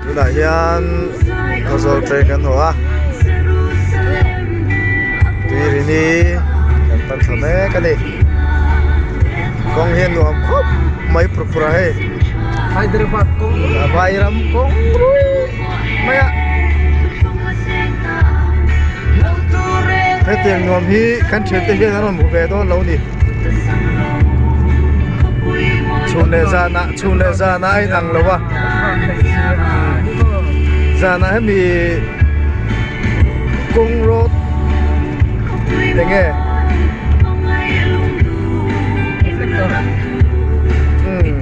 Tunah hian Khawzawl train kan hmu a Tuirini kan pan thla mek a ni kawng hi a nuam khawp mai pur pur a hei Hyderabad kawng Vairam kawng ruih mai a hetiang nuam hi kan thiante hian an rawn hmu ve dawn lo ni chhun leh zanah chhun leh zanah a inang lo a zanah hemi kawng road eng nge umm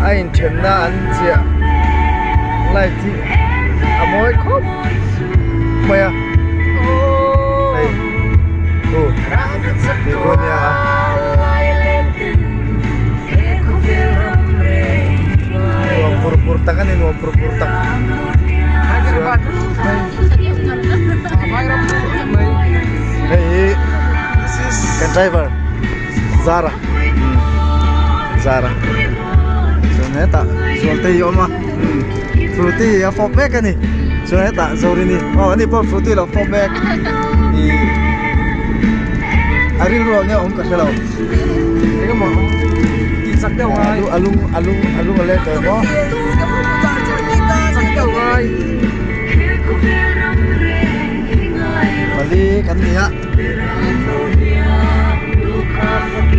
a inthenna an chiah light hi a mawi khawp mai a hei khu tih khu ania a. Nuam pur pur tak a ni nuam pur pur tak hei hi kan driver Zara Zara chuan hetah Zualte hi a awm a Frooti a fawp mek a ni chuan hetah Zorini aw ani pawh Frooti a lo fawp mek ih a rilru ang nge a awm ka hre lo. Engemaw tih chak deuh ngai. A lung a lung a lung a leng tawh emaw. Chak deuh ngai. Pali kan ni a.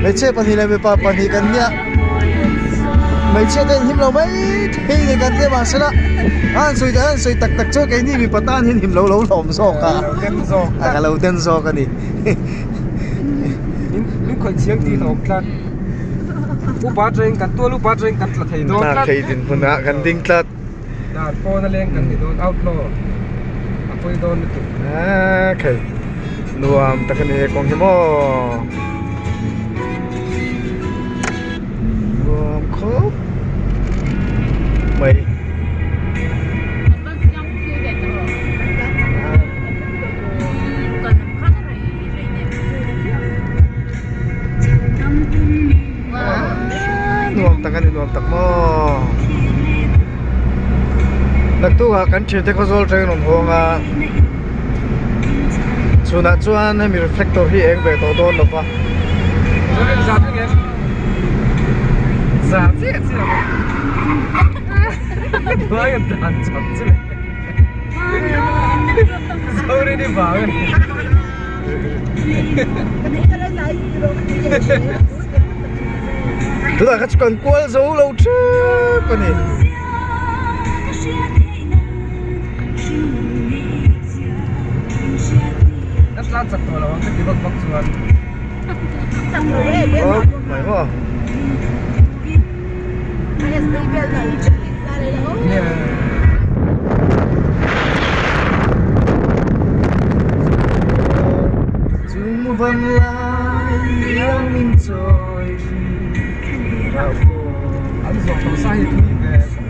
Hmeichhia pahnih leh mipa pahnih kan nia. Hmeichhia te an him lo mai thei ni kan tia mahsela a han sawi a han sawi tak tak chu keini mipa tan hian him lo lo hlawm zawk a. A ka lo den zawk a ni. Min khawih chiang tih hlawm tlat. Upa atangin kan tual upa atangin kan tla thei dawn tlat. Tla thei dinhmunah kan ding tlat. Dan pawn a leng kan ni dawn outlaw a pawi dawn lutuk. A khei nuam tak a ni he kawng hi maw. Nuam khawp mai. Nuam tak a ni nuam tak maw naktukah kan thiante khawzawl atangin rawn hawng a chhunah chuan hemi reflector hi a eng ve tawh dawn lo va. Tunah kha chu kan kual zo lo tep a ni. Kan tlan chak tawh lo ang ka ti vak vak chuan. Awp mai maw. Chung van lai iang min chawi An zawh tawh sa hi thui ve.